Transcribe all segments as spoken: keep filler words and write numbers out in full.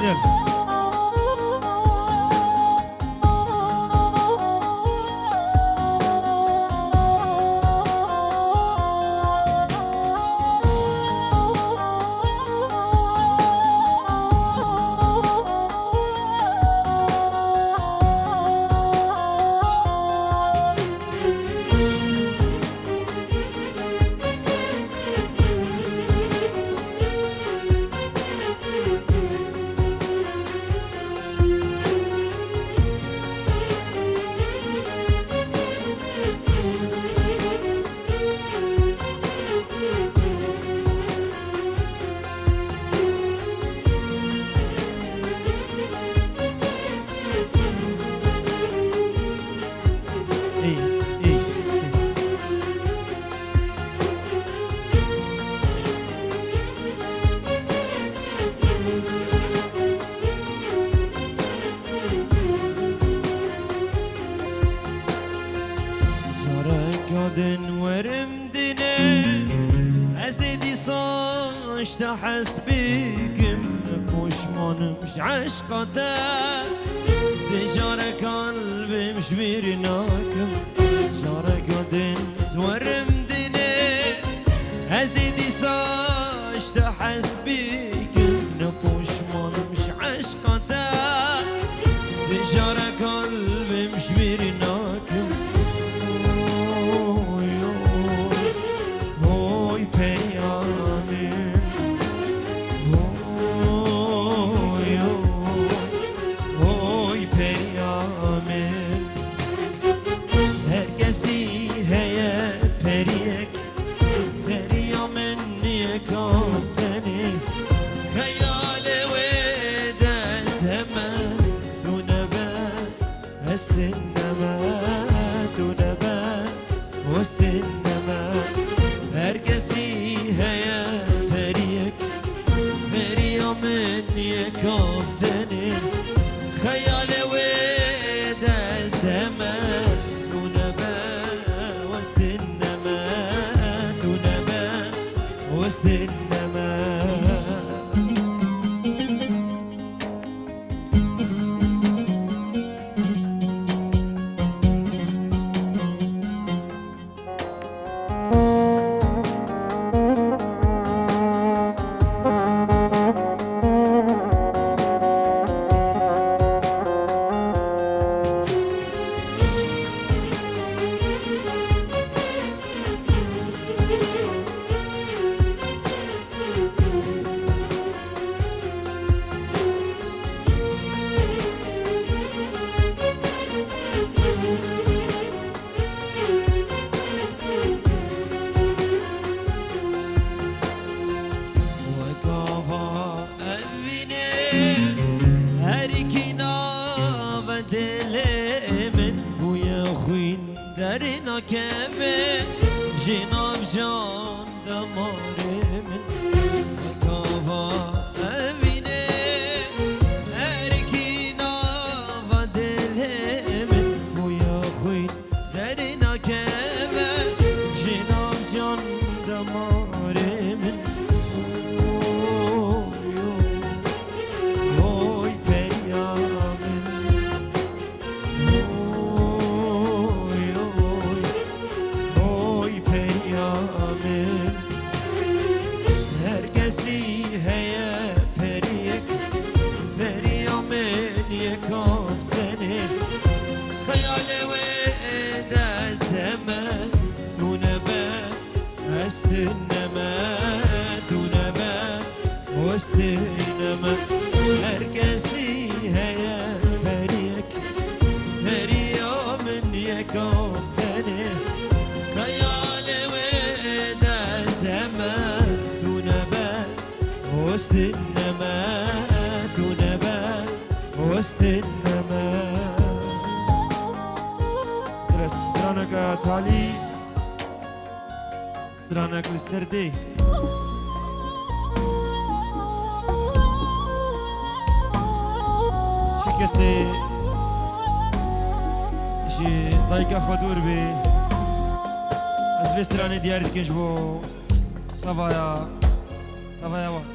Gel. Ey, ey, sê. Careka din werim dinê, ez ê dîsa ji te hez bikim, poşmanim ji eşqa te. Dijare kalbim ji bîr nakim. Careka din werim dinê, ez ê dîsa ji te hez bikim, ne poşmanim ji eşqa te. Dijare kalbim ji bîr nakim. Oy, oy, oy, peyamê. Oy, oy, oy, peyamê. Her kesî heye periyek, periya min yeka tenê. Xeyalê wê dest heme, tu nebe, ez tê neme, tu nebe, ez tê neme. Her kesî heye periyek, Beriya min yeka tenê, xeyalê wê dest heme, tu nebe, westin neme, tu nebe, westin neme. Wek ava evînê, herîkî nave dilê min, bûye xwîn derî nakeve, ji nav can damarê min. Wek ava evînê, herîkî nava dilê min, bûye xwîn derî nakeve, ji nav can damarê min. Oy, oy, oy, periya min. Oy, oy, oy, periya min. Her kesî heye periyek, periya min yeka tenê. Xeyalê wê dest heme, tu nebe, ez tê neme, tu nebe, ez tê neme. Her kesî heye periyek, periya min yeka tenê. Xeyalê wê dest heme, tu nebe, ez tê neme, tu nebe, ez tê neme. Straneke talî. Stranek li ser dê. Çi kesê ji dayika xwe dûr bê, ez vê stranê diyar dikim ji bo tevaya, tevaya wan.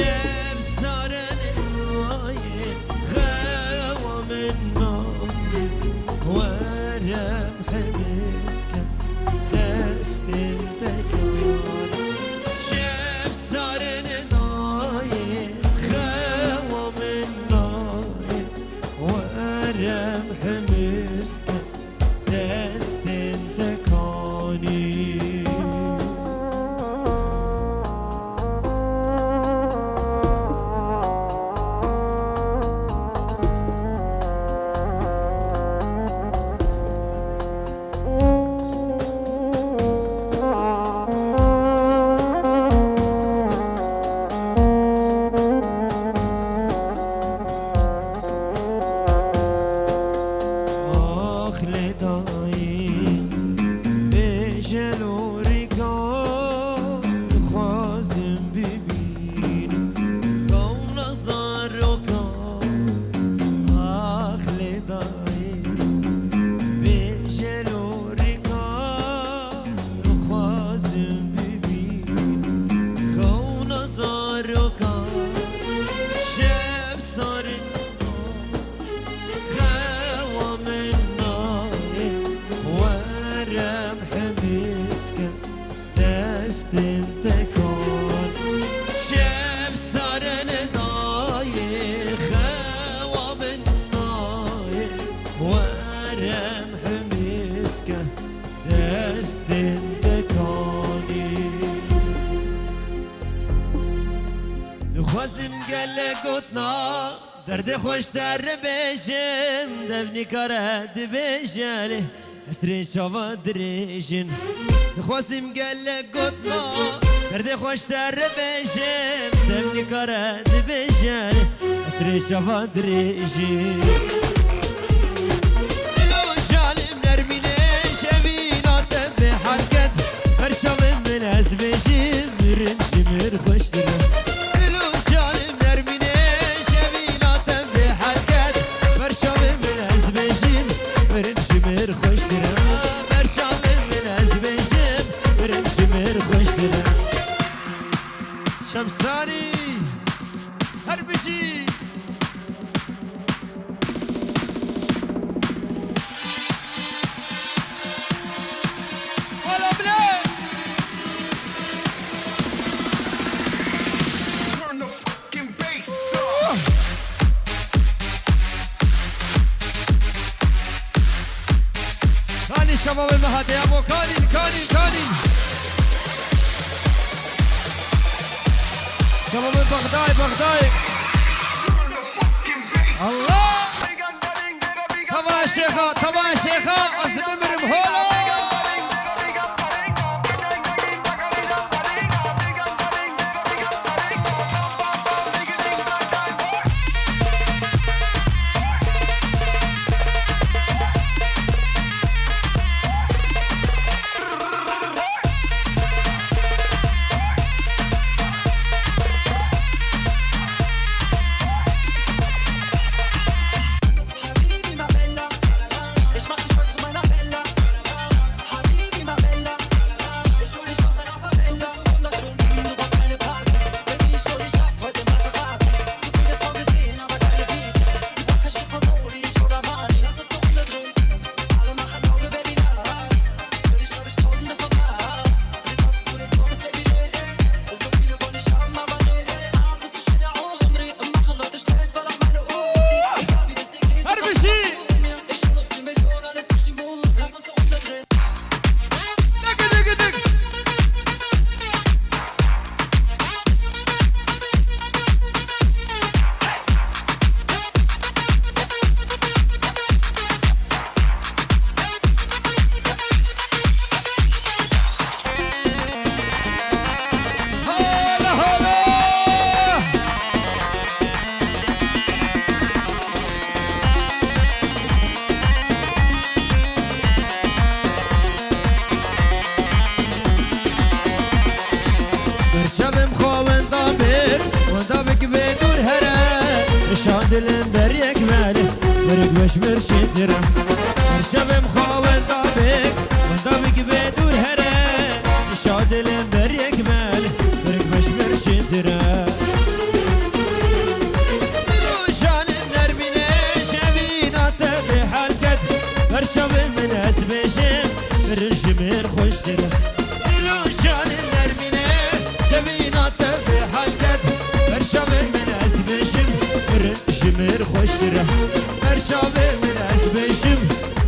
Şev sarên nayê xewa min nayê, were hemiske destên te kanî. Şev sarên nayê xewa min nayê, were hemiske destên te kanî. Ax lê dayî, bêje lorîka, dixwazim bibînim xewna zaroka. Ax lê dayî, bêje lorîka, dixwazim bibînim xewna zaroka. Şev sarê xewa min nayê, were hemiske destên te kanî. Şev sarên nayê xewa min nayê, were hemiske destên te kanî. Dixwazim gelek gotina derdê xweş te re bêjim, dev nîkare dibêje lê hesrê çava dirêjin. Dixwazim gelek gotina derdê xweş te re bêjim, dev nîkare dibêje lê hesrê çava dirêjin. Dilo jalim nermîne şevîna te bê hal ket, ber çavê min ez bêjim, mirin ji mir xweştir e. Dilo jalim nermîne şevîna te bê hal ket, ber çavê min ez bêjim, mirin ji mir xweştir e. Ber çavê min ez bêjim, mirin ji mir xweştir e. Şemsanî, her bijî. Wala bile. Turn the fucking bass up. Kanî şebabê me hate ya bo, kanî, kanî, kanî. Şebabê Bexdayê, Bexdayê. Allah! Tava şêxa, tava şêxa, ez bimirim holo. Berçavim xwe wenda bir, wenda bik bê dûr here. Rişa dilim ber yek mele, mirik beş mir şindire. Berçavim xwe wenda bir, wenda bik bê dûr here. Rişa dilim ber yek mele, mirik beş mir şindire. xweştir e. Dilo janê nermîne, cevîna te bê hal ket. Berşavê min ez bêjim, mirin ji mir xweştir e. Berşavê min ez bêjim,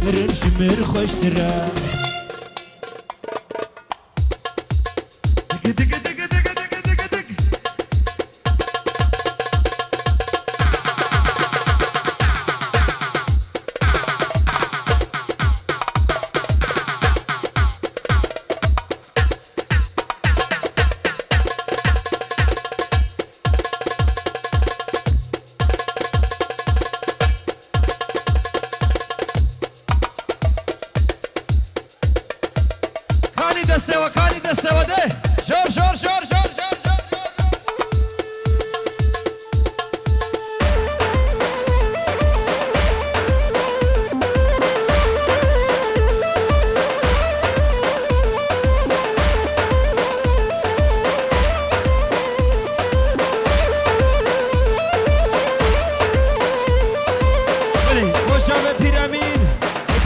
mirin ji mir xweştir e. Dik, dik, dik. Kanî destê we, kanî destê we de. Jor, jor, jor, jor. Belê, weşa be Pîr Emîn,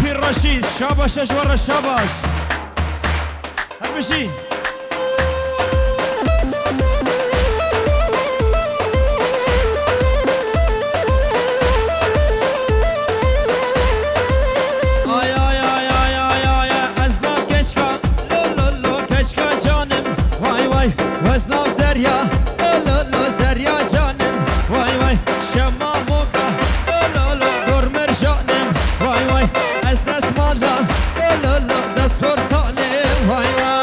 Pîr Reşîd, şabaş e ji we re, şabaş. Her bijî. Ay, ay, ay, ay, ay, ay, ay, ez nav keşka, lo, lo, lo, keşka canim, vay, vay, ez nav zerya, lo, lo, lo, zerya canim, vay, vay, şema moka, lo, lo, lo, dormer canim, vay, vay, ez nesmala, lo, lo, lo, dest xortanê, vay, vay.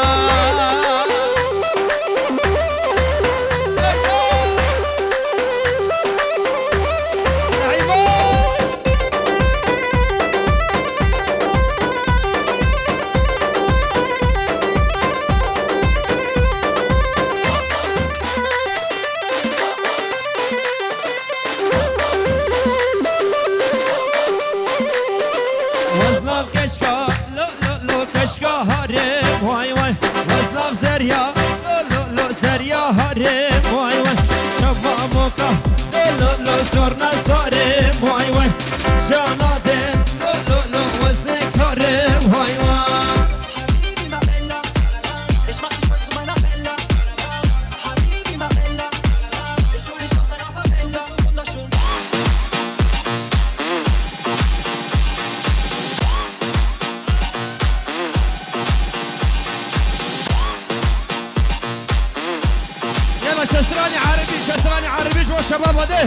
Wez nav keşka, lo, lo, lo, keşka harê, vay, vay. Wez nav zerya, lo, lo, lo, zerya harê, vay, vay. Çava moka, lo, lo, lo, zorna zarê, vay, vay. Cana de, lo, lo, lo, wezne karê, vay, vay. Yala şestranî erebî, şestranî erebî ji bo şebaba de.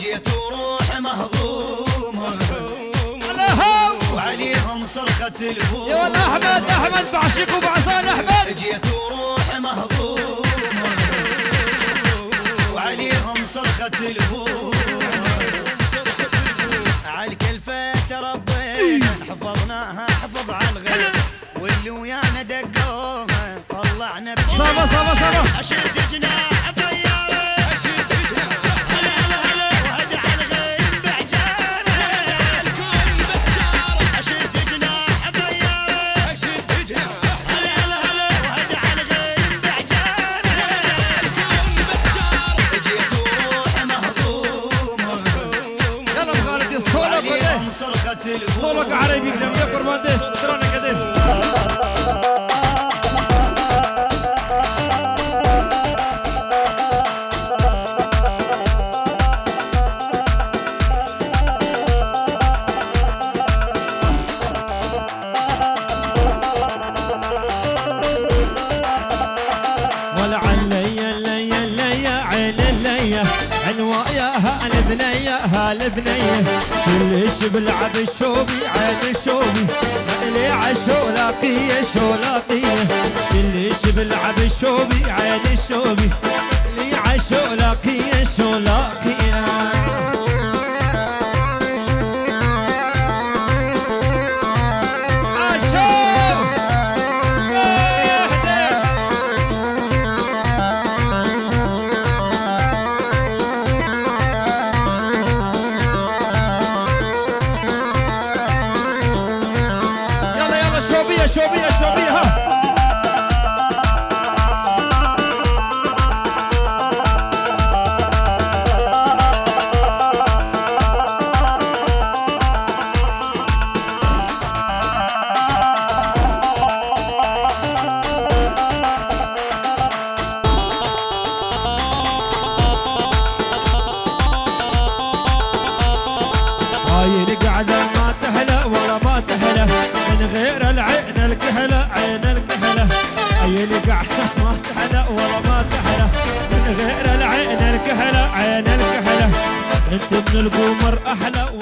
جيت وروح مهضومة وعليهم صرخة البوم. يا أحمد، أحمد بعشق وبعزان أحمد. جيت وروح مهضومة وعليهم صرخة البوم. عالكلفة تربينا حفظناها حفظ عالغير. واللي ويانا دقوها طلعنا بجنان. صافا، صافا، صافا. أشد جناح طيارة. أشد جناح. هلا، هلا، هلا، وهد على الغيم بعجالة. هلا، هلا، الكل بعجالة. أشد جناح طيارة. أشد جناح. هلا، هلا، هلا، وهد على الغيم بعجالة. هلا، هلا، الكل بعجالة. جيت وروح مهضومة. يلا مخالف، يا صولة وعليهم كله. صرخة البوم. صولة عربي، بدم يا قربان ديس، ترانا كديس. ولا علي، علي، علي، عين علي، عنوايا هالبنية، هالبنية. كلش بلعب شوبي، عين شوبي، لي عشولاقية، شولاقية. كلش بلعب شوبي، عين شوبي، لي عشولاقية، شولاقية. عاشور! وحدة! Şobi ha. هاي القعدة ما تحلى ولا ما تحلى من غير العين الكحلة، عين الكحلة. هاي القعدة ما تحلى ولا ما تحلى من غير العين الكحلة، عين الكحلة. انت من القمر أحلى و-